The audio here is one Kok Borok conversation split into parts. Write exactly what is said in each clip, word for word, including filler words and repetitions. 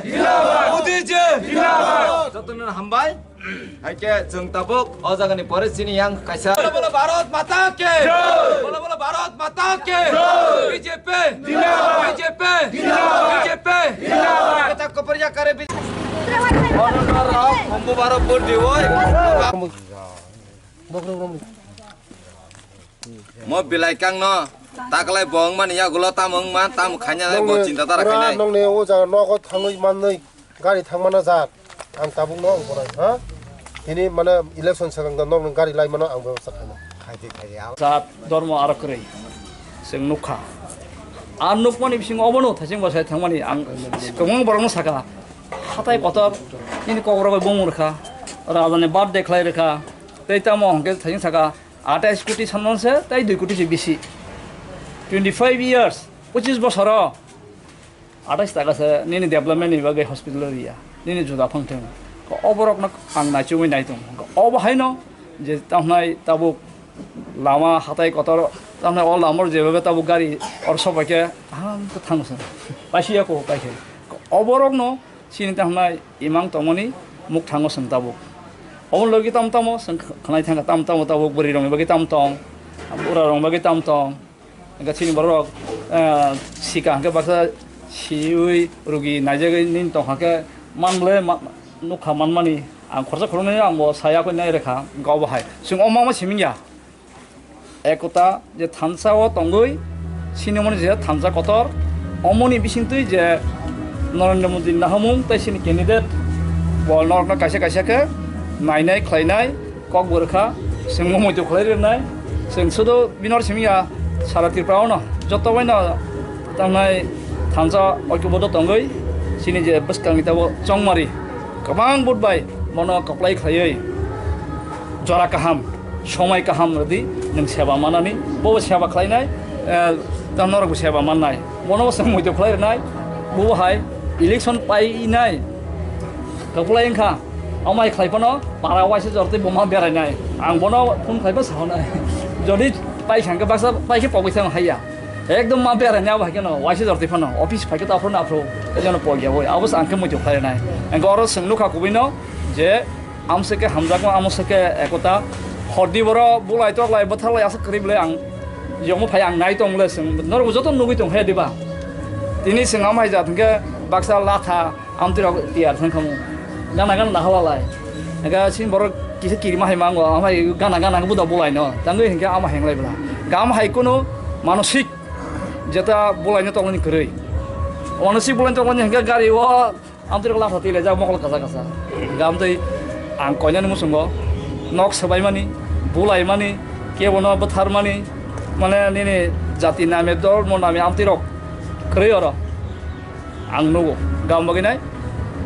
Jindabad! Modi ji! Jindabad! Jotono hambai. Haikhe chwng tabuk o jagani pore chini yang kaisa. Bolo bolo Bharat Mata ki! Jai! Bolo bolo Bharat Mata ki! Jai! B J P! Jindabad! B J P! Jindabad! B J P! Jindabad! Kata koporya kare B J P. Bolo bolo Bharat Mata ki! Mo belai kang no taklai bo wngmani yagulo tamo wngma tamo khaina bo chinta dara khainai. Nongni o jaga nogo thangwi manwi gari thangmana jak ang tabuk no wngkora ha. Tini mane election sakang da nokni gari lai mano ang bebostha khainai. Jat dormo aro kwrwi chwng nukha. Ar nukmani bisingo obono thaising bwsai thangmani ang kwbangma borokno sakha. Hatai kotor nini kokborok bai bumung rwkha. Rajani birthday khlai rwkha. Tei tamo hwnkhe thaising sakha. Atais koti sanmon se tei dui koti se bisi. Twenty five years, pochis bosoro atais taka se nini development ni bagwi hospital riya, nini juda phangtheng. Oborok no ang naichomwi naitung. Obo haino je tamnai tabuk lama hatai kotor tamnai o lamor jebabe tabuk gari or sobai khe aham khe thango se. Paisiya ko paikhe. Oborok no Chini tamo hwnai imang tongmani mukthango chwng tabuk. Omo logi tamo tamo chwng khwnai thangkha, tamo tamo tabuk bwrwi rokni bagwi tamo tong, bura rokni bagwi tamo tong. Hwnkhe chini borok rok, eh, sika hwnkhe baksa siwi rugi naijagwi nini tongkha khe manble ma-, nukha manmani ang khorsa khoroknwi ang bo saya koi nai rwkha hwnkhe obo hai. Chwng omo ma simi ya. Ekota je thansa o tongwi, sinimoni je thansa kotor, omoni bisingtwi je Narendra Modi nahamung tei sini candidate bo norokno kaisa kaisa khe nainai khlainai kok bo rwkha, chwng bo muitu khlai rwnai, chwng sudu binor simi ya sara Tripura ono joto baino tangnai thansa oikobodho tongwi sini je bwskangni tabo chongmari kwbang but bai bono koplai khlaiwi jora kaham. Somai kaham rwdi, nwng seba manani, bobo seba khlainai, eh, tamo norokbo seba mannai. Bono bo chwng muitu khlai rwnai, bobo hai election painai. Kwplai wngkha, amai khlai phano para waisa jor tei buma berainai. Ang bono phone khlai pha sahonai. Jodi pai kha hwnkhe baksa pai khe pogwi thang haiya. Ekdom ma berainai abo hai kheno waisa jor tei phano office phai khe to aphro na aphro. Ejano pogya boi, abo se ang khe muitu khlai rwnai. Ang oro chwng nukha kubui no je Amo se khe hamjakma, amo se khe ekota. Hordi boro bulai toklai bwtharlai aswk kwrwi bwlai ang yongmo phai ang nai tong le chwng norok joto nugwi tong khe diba. Tini chwng amo hai jat hwnkhe baksa latha amtwi rok tiyar thang khamu. Gana gana naha walai. Ega sin borok kisa kirima hai mango, amo hai gana gana buda bulai no. Tangwi hwnkhe amo henglai bwla. Gam hai kunu manosik jeta bulai no tongmani kwrwi. Manosik bulai no tongmani hwnkhe gari o Amtwi rok latha twi laijak mokol kasa kasa. Hingke amtwi ang koinani muchungo nok swbaimani, bulaimani, kebono bwtharmani, mane nini jati name, dormo name amtwi rok kwrwi oro ang nugo. Gam bagwi nai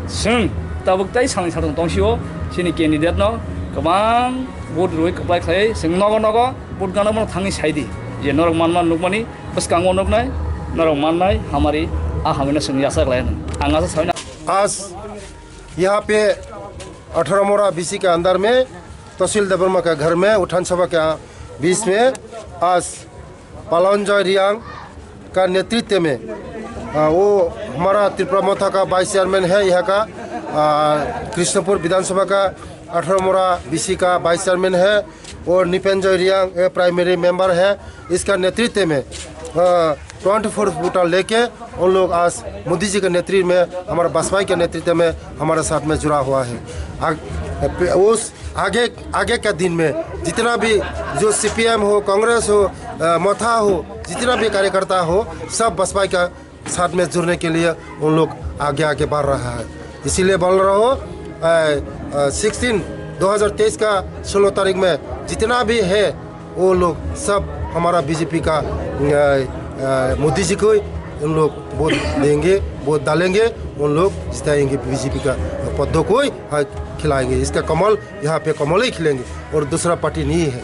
chwng tabuk tei salni satung tongsio chini candidate no kwbang vote rwi kwplai khlai chwng nogo nogo vote gana bono thangwi saidi je norok manma nukmani. Bwskango nuknai, norok mannai, hamari, a hamino chwng yachak lai hwnwi. Ang asa saui na. आज यहाँ पे अठारह मोरा बीसी के अंदर में तहसील देबरमा का घर में विधानसभा के बीच में आज पालनजय रियांग का नेतृत्व में, आ, वो हमारा त्रिपुरा मोर्चा का वाइस चेयरमैन है यहाँ का, आ, कृष्णपुर विधानसभा का अठारह मोरा बीसी का वाइस चेयरमैन है। और निपेंजय रियांग, ए, प्राइमरी मेंबर है, इसका नेतृत्व में, अ, ट्वेंटी फोर वोटर लेके उन लोग आज मोदी जी के नेतृत्व में, हमारा वाजपेयी के नेतृत्व में हमारे साथ में जुड़ा हुआ है। आग-, उस आगे, आगे का दिन में जितना भी जो सीपीएम हो, कांग्रेस हो, अ, मथा हो, जितना भी कार्यकर्ता हो, सब वाजपेयी का साथ में जुड़ने के लिए उन लोग आगे आगे बढ़ रहा है। इसीलिए बोल रहा हूँ, सिक्सटीन, दो हज़ार तेईस का सोलह तारीख में जितना भी है, वो लोग सब हमारा बीजेपी का, अ, अ, मोदी जी को उन लोग वोट देंगे, वोट डालेंगे, उन लोग जिताएंगे बीजेपी का पद को, हाँ, खिलाएंगे। इसका कमल यहाँ पे कमल ही खिलेंगे और दूसरा पार्टी नहीं है।